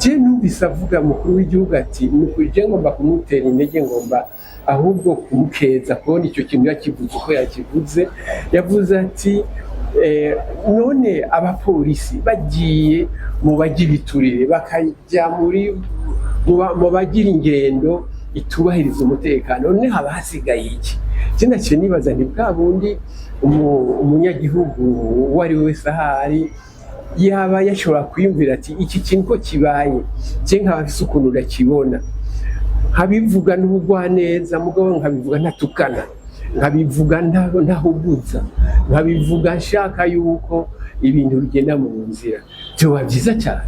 Je numvise avuga mukuru w'igihugu ati nukuri je ngomba kumutera intege, ngomba ahubwo kumukeza kubona icyo kintu yakivuze uko yakivuze. Yavuze ati none abapolisi bagiye mu bagira ibiturire, bakajya muri mu bagira ingendo itubahiriza umutekano, none haba hasigaye iki? Je naciye nibaza nti bwa bundi umunyagihugu uwo ari we wese ahari yaba yashobora kwiyumvira ati iki kintu ko kibaye, je nkaba mfise ukuntu ndakibona, nkabivuga n'ubugwaneza, mugabo nkabivuga ntatukana, nkabivuga ntahuguza, nkabivuga nshaka yuko ibintu bigenda mu nzira, byoba byiza cyane.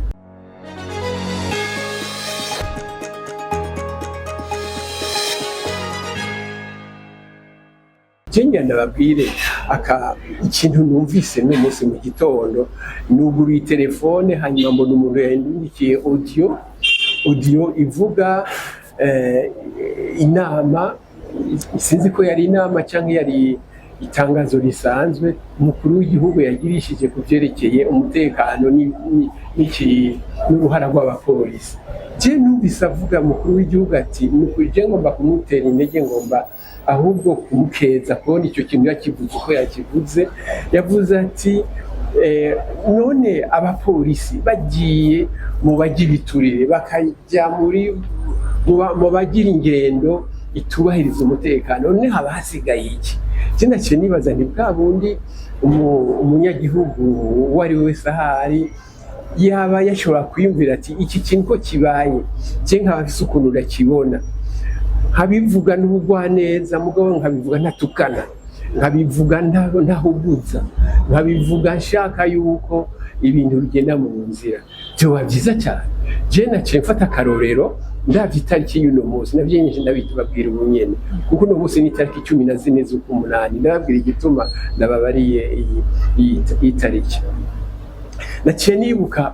Je ngira ndababwire aka ikintu numvise n'uyu munsi mu gitondo. Nuguruye telefone, hanyuma mbona umuntu yandikiye audio ivuga inama, sinzi ko yari inama cyangwa yari itangazo risanzwe umukuru w'igihugu yagirishije ku byerekeye umutekano n'uruhara rw'abapolisi. Je numvise avuga mukuru w'igihugu ati nukuri je ngomba kumutera intege, ngomba ahubwo kumukeza kubona icyo kintu yakivuze uko yakivuze. Yavuze ati none abapolisi bagiye mu bagira ibiturire, bakajya muri mu bagira ingendo itubahiriza umutekano, none haba hasigaye iki? Je naciye nibaza nti bwa bundi umunyagihugu uwo ari we wese ahari yaba yashobora kwiyumvira ati iki kintu ko kibaye, je nkaba mfise ukuntu ndakibona, nkabivuga n'ubugwaneza, mugabo nkabivuga ntatukana, nkabivuga ntahuguza, nkabivuga nshaka yuko ibintu bigenda mu nzira, byoba byiza cyane. Je naciye mfata akarorero, ndavye itariki y'uno munsi, navyo nyinshi ndabibabwira ubu nyene, kuko uno munsi ni itariki 14 z'ukumunani. Ndababwira igituma ndababariye iyi tariki. Naciye nibuka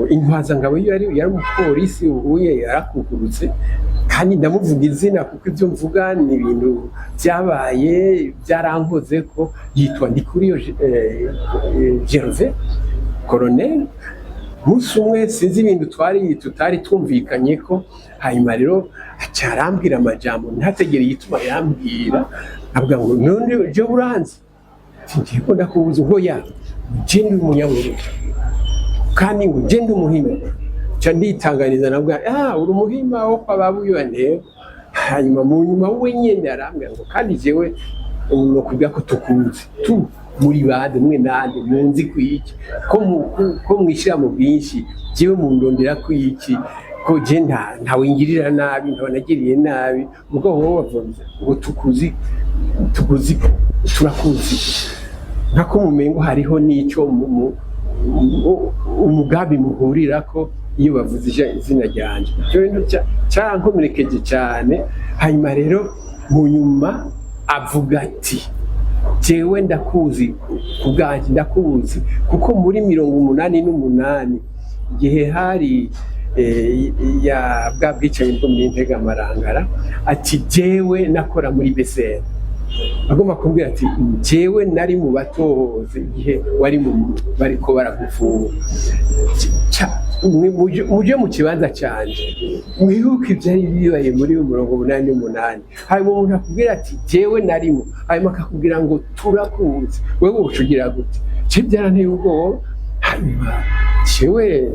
intwazangabo iyo yari umupolisi, ubuye yarakukurutse, kandi ndamuvuga izina kuko ibyo mvuga ni ibintu byabaye byarankoze ko yitwa Ndikuriyo Gervais, colonel. Umunsi umwe sinzi ibintu twari tutari twumvikanye ko, hanyuma rero aca arambwira amajambo ntategere igituma yambwira, avuga ngo none je uranzi? Ngiye ko ndakubuza ngo ya je ndi umunyabururi kandi ngo je ndi umuhima. Ca nditanganiza, nabwo ah uri umuhima wo kwa babuyo ntego. Hanyuma mu nyuma we nyene arambwira ngo kandi jewe nokubwira ko tukuzi tu muri bande mwe nande munzi kwiki ko mwishira mu bwinshi, jewe mundondera kwiki, ko je ntawingirira nabi, ntawanagiriye nabi, ubwo wowe wavuze ngo tukuzi, tukuzi, turakuzi, nkako mumengo hariho n'ico umugambi muhurirako iyo bavuze izina ryanje. Icyo bintu cyarankomerekeje cyane. Hanyuma rero mu nyuma avuga ati jewe ndakuzi ku bwanjye, ndakuzi kuko muri 88 igihe hari ya bwa bwicanyi bwo muri Ntega Marangara, ati jewe nakora muri BCR. Agomba kumbwira ati jewe nari mu batohoze igihe wari mu bariko baragufunga. Muje mu kibanza canje, mwibuke ivyari bibaye muri 88, hanyuma umuntu akubwira ati jewe narimo, hanyuma akakubwira ngo turakuzi, wewe woca ugira gute? Je byaranteye ubwoba. Hanyuma jewe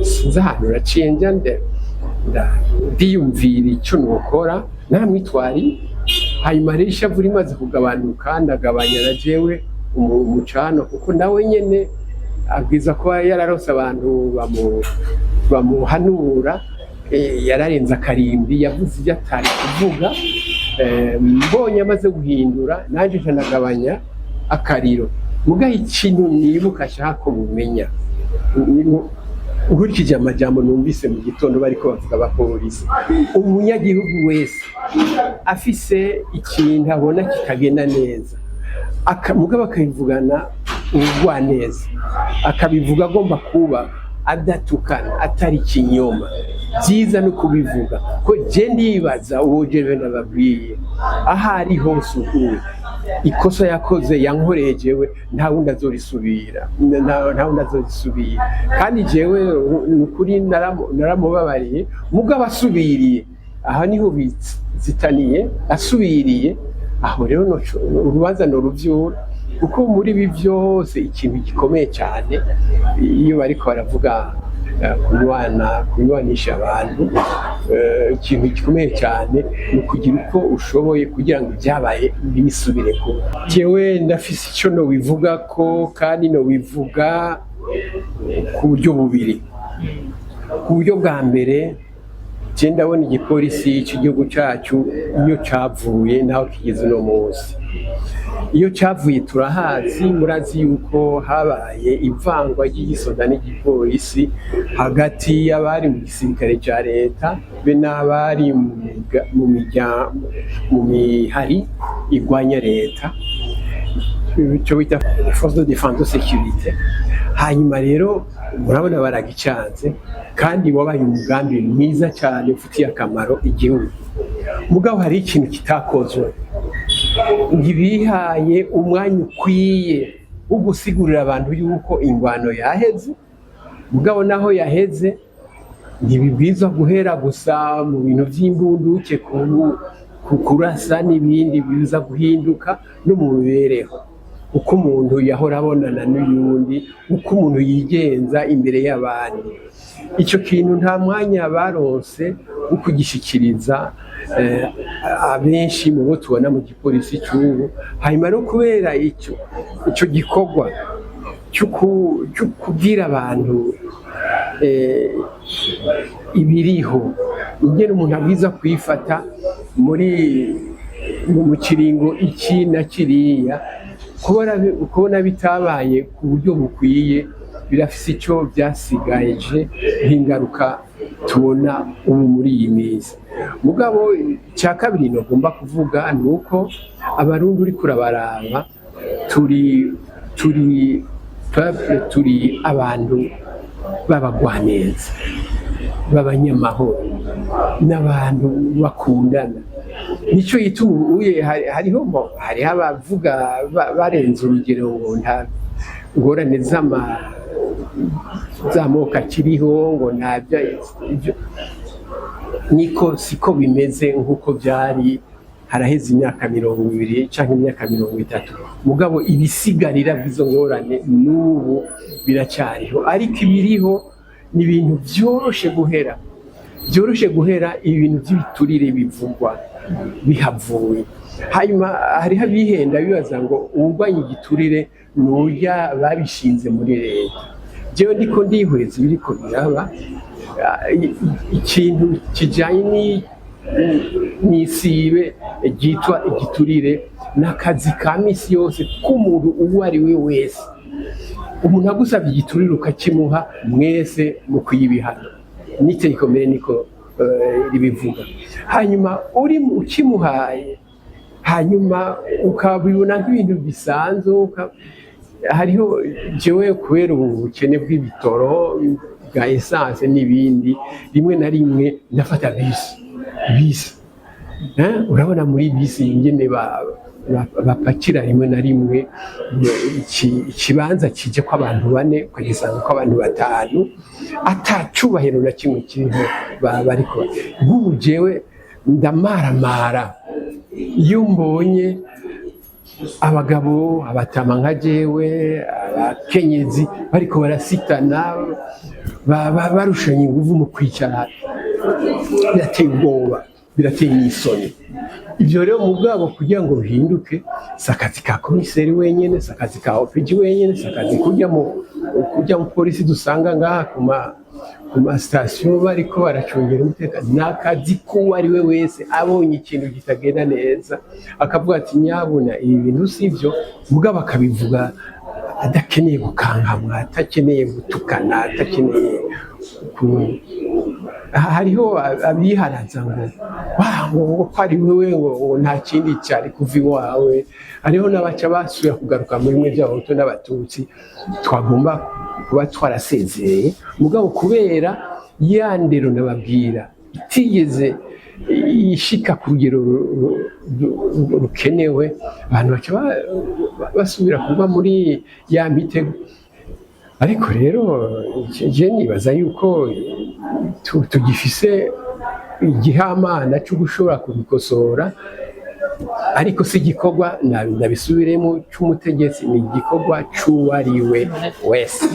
sinzi ahantu naciye nja, ndiyumvira ico nokora, naramwitwariye. Hanyuma rero ishavu rimaze kugabanuka, ndagabanya na jewe umucano, kuko nawe nyene abwiza kuba yararose abantu bamuhanura. Yararenze akarimbi, yavuze ibyo atari kuvuga. Mbonye amaze guhindura, nanjye nca ndagabanya akariro. Mugaho ikintu nibuka ashaka ko mumenya, nkurikije amajambo numvise mu gitondo bariko bavuga abapolisi, umunyagihugu wese afise ikintu abona kitagenda neza, mugabo akabivugana ubugwaneza, akabivuga agomba kuba adatukana, atari ikinyoma, byiza no kubivuga ko je ndibaza uwo jewe nababwiye aho ari hose ubu. Ikosa yakoze, yankoreye jewe, nta wundi azorisubira, nta wundi azorisubira. Kandi jewe ni ukuri naramubabariye. Mugabo asubiriye, aha niho bizitaniye. Asubiriye aho rero, urubanza noruvyura, kuko muri ibi byose ikintu gikomeye cyane iyo bariko baravuga kunywana, kunywanisha abantu, ikintu gikomeye cyane ni ukugira uko ushoboye kugira ngo ibyabaye ntibisubire kuba. Jewe ndafise icyo nobivuga ko, kandi nobivuga ku buryo bubiri. Ku buryo bwa mbere, je ndabona igipolisi cy'igihugu cyacu iyo cavuye naho kigeze uno munsi. Iyo cyavuye turahazi. Murazi yuko habaye ivangwa ry'igisoda n'igipolisi hagati y'abari mu gisirikare cya leta be n'abari mu mihari igwanya leta, icyo bita force de défense de sécurité. Hanyuma rero murabona baragicanze, kandi wabaye umugambi mwiza cyane ufitiye akamaro igihugu. Mugabo hari ikintu kitakozwe: ntibihaye umwanya ukwiye wo gusigurira abantu yuko ingwano yaheze. Mugabo naho yaheze, ntibibwirizwa guhera gusa mu bintu by'imbunduke, ku kurasa n'ibindi. Biza guhinduka no mu mibereho, uko umuntu yahora abonana n'uyundi, uko umuntu yigenza imbere y'abandi. Icyo kintu nta mwanya baronse wo kugishikiriza abenshi mu bo tubona mu gipolisi cy'ubu. Hanyuma no kubera icyo gikorwa cyo kubwira abantu ibiriho, ingene umuntu abwiza kwifata muri mu kiringo iki na kiriya, kubona bitabaye ku buryo bukwiye, birafise icyo byasigaje nk'ingaruka tubona ubu muri iyi minsi. Mugabo icya kabiri nagomba kuvuga ni uko Abarundi, uriko urabaraba, turi peuple, turi abantu b'abagwaneza, b'abanyamahoro n'abantu bakundana. Nicyo gituma uye hariho abavuga barenze urugero ngo nta ngorane z'amoko akiriho, ngo ntabyo. Ibyo niko siko bimeze nk'uko byari haraheze imyaka 20 cyangwa imyaka 30. Mugabo ibisigarira by'izo ngorane n'ubu biracyariho, ariko ibiriho ni ibintu byoroshe guhera, byoroshe guhera. Ibintu by'ibiturire bivugwa bihavuye. Hanyuma hariho abihenda bibaza ngo uwurwanya igiturire ni urya babishinze muri leta. Jewe ndiko ndihweza ibiriko biraba, ikintu kijanye n'isibe ryitwa igiturire ni akazi ka misi yose k'umuntu uwo ari we wese. Umuntu agusabye igiturire ukakimuha, mwese mukwiye ibihano, n'itegeko mbere niko ribivuga. Hanyuma uri ukimuhaye, hanyuma ukabibona nk'ibintu bisanzwe, hariho jewe kubera ubu bukene bw'ibitoro bwa essence n'ibindi, rimwe na rimwe ndafata bisi. Urabona muri bisi ingene bapakira rimwe na rimwe ikibanza kije ko abantu bane, ukagisanga ko abantu batanu, ata cubahiro na kimwe kiriho. Bariko nk'ubu jewe ndamaramara iyo mbonye abagabo, abatama nka jewe, abakenyezi bariko barasitana, barushanya inguvu mu kwicara. Birateye ubwoba, birateye n'isoni. Ibyo rero mu bwabo kugira ngo bihinduke, si akazi ka komiseri wenyine, si akazi ka OPG wenyine, si akazi kujya mu polisi dusanga ngaha ku masitasiyo bariko baracungera umutekano. Ni akazi k'uwo ari we wese abonye ikintu kitagenda neza akavuga ati: "Nyabuna, ibi bintu si byo." Mugabo akabivuga adakeneye gukankamwa, atakeneye gutukana, atakeneye ku hariho abiharaza ngo wa ngo ko ari wewe, ngo nta kindi cyari kuva iwawe. Hariho n'abaca basubira kugaruka muri bimwe by'Abahutu n'Abatutsi twagomba kuba twarasezereye. Mugabo kubera ya ndero nababwira itigeze. ishika ku rugero rukenewe, abantu baca basubira kuba muri ya mitego. Ariko rero je nibaza yuko tugifise igihamana cyo gushobora kubikosora, ariko si igikorwa, nabisubiremo, c'umutegetsi, ni igikorwa c'uwariwe wese.